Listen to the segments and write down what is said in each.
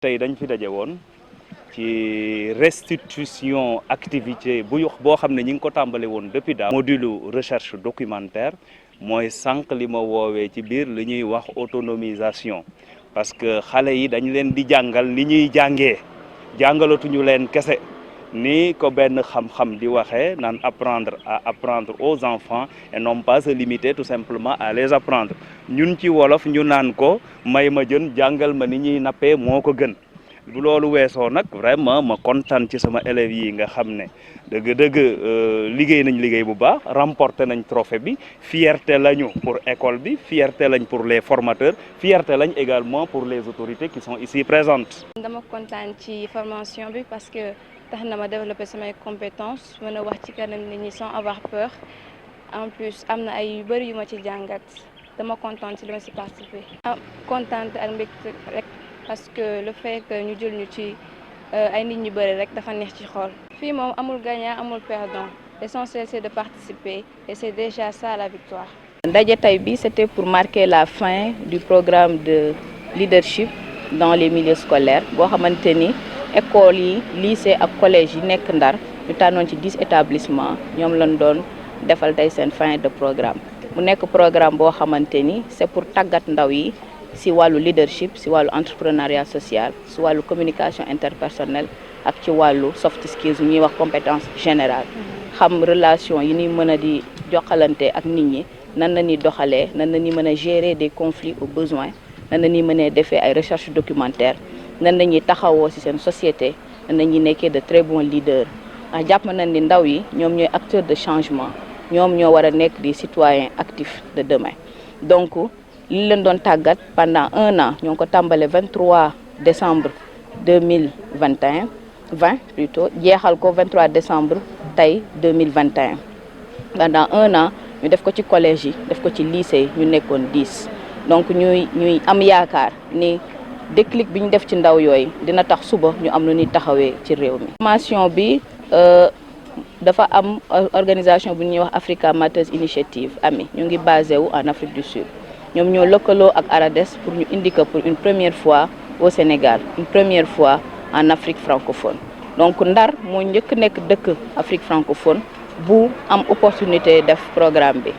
tey dañ fi daje woon ci restitution activité boo xam ne ñi ngi ko tàmbale woon depuis daaw module recherche documentaire mooy sànq li ma woowee ci biir li ñuy wax autonomisation parce que xale yi dañ leen di jàngal li ñuy jàngee jàngalatuñu leen kese ni ko benn xam-xam di waxee naan apprendre à apprendre aux enfants et non pas se limiter tout simplement à les apprendre ñun ci wolof ñu naan ko may ma jën jàngal ma ni ñuy nappee moo ko gën bu loolu weesoo nag vraiment ma kontaan ci sama élèves yi nga xam ne dëgg-dëgg liggéey nañ liggéey bu baax remporté nañ trophée bi fierté lañu pour école bi fierté lañ pour les formateurs fierté lañ également pour les autorités qui sont ici présentes. dama kontaan ci formation bi parce que tax na ma développer samay compétences mën a wax ci kanam nit ñi sans avoir peur en plus am na ay yu bëri yu ma ci jàngat dama kontaan ci li ma ci participer. kontaan ak mbégte rek parce que le fait que ñu jël ñu ci ay nit ñu bëri rek dafa neex ci xol. fii moom amul gagnant amul perdant l'essentiel c'est de participer et c'est déjà ça la victoire. ndaje tey bi c'était pour marquer la fin du programme de leadership dans les milieux scolaires boo xamante ni écoles yi lycée ak collège yi nekk Ndar ñu tànnoon ci 10 établissements ñoom lañ doon defal tey seen fin de programme mu nekk programme boo xamante ni c'est pour tàggat ndaw yi ci wàllu leadership ci wàllu entrepreneuriat social ci wàllu communication interpersonnelle ak ci wàllu soft skills ñuy wax compétence générale xam relation yi ñuy mën a di joxalante ak nit ñi nan la ñuy doxalee nan la ñuy mën a gérer des conflits au besoin nan la ñuy mën a defee ay recherche documentaire nan la ñuy taxawoo ci seen société nan la ñuy nekkee de très bons leaders ndax jàpp nañ ni ndaw yi ñoom ñooy acteurs de changement ñoom ñoo war a nekk des citoyens actifs de demain donc li leen doon tàggat pendant 1 an ñoo ngi ko tàmbale 23 décembre 2021 plutôt jeexal ko 23 décembre tey 2021 pendant 1 an ñu def ko ci collège yi def ko ci lycée yi ñu nekkoon 10 donc ñuy am yaakaar ni déclic bi ñu def ci ndaw yooyu dina tax suba ñu am lu ñuy taxawee ci réew mi. formation bi dafa am organisation bu ñuy wax Africa Matters Initiative AMI ñu ngi basé wu en Afrique du Sud ñoom ñoo lëkkaloo ak ARADES pour ñu indi ko pour une première fois au Sénégal une première fois en Afrique francophone donc Ndar moo njëkk nekk dëkk Afrique francophone bu am opportunité def programme bi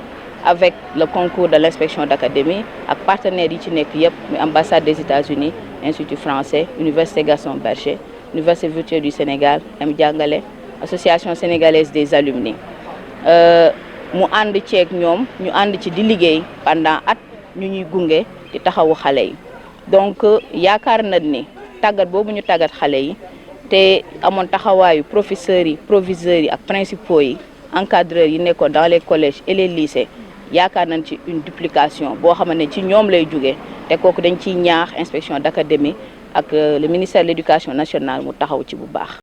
avec le concours de l'inspection d'académie ak partenaires yi ci nekk yëpp muy ambassade des États-Unis Institut français Université Gaston Berger Université virtuelle du Sénégal am jàngale association sénégalaise des alumni mu ànd ceeg ñoom ñu ànd ci di liggéey pendant at ñu ñuy gunge di taxawu xale yi donc yaakaar nañ ni tàggat boobu ñu tàggat xale yi te amoon taxawaayu professeurs yi proviseurs yi ak principaux yi encadreurs yi nekkoon dans les collèges et les lycées yaakaar nañ ci une duplication boo xam ne ci ñoom lay jóge te kooku dañ ciy ñaax inspection d'académie ak le ministère de l'éducation nationale mu taxaw ci bu baax.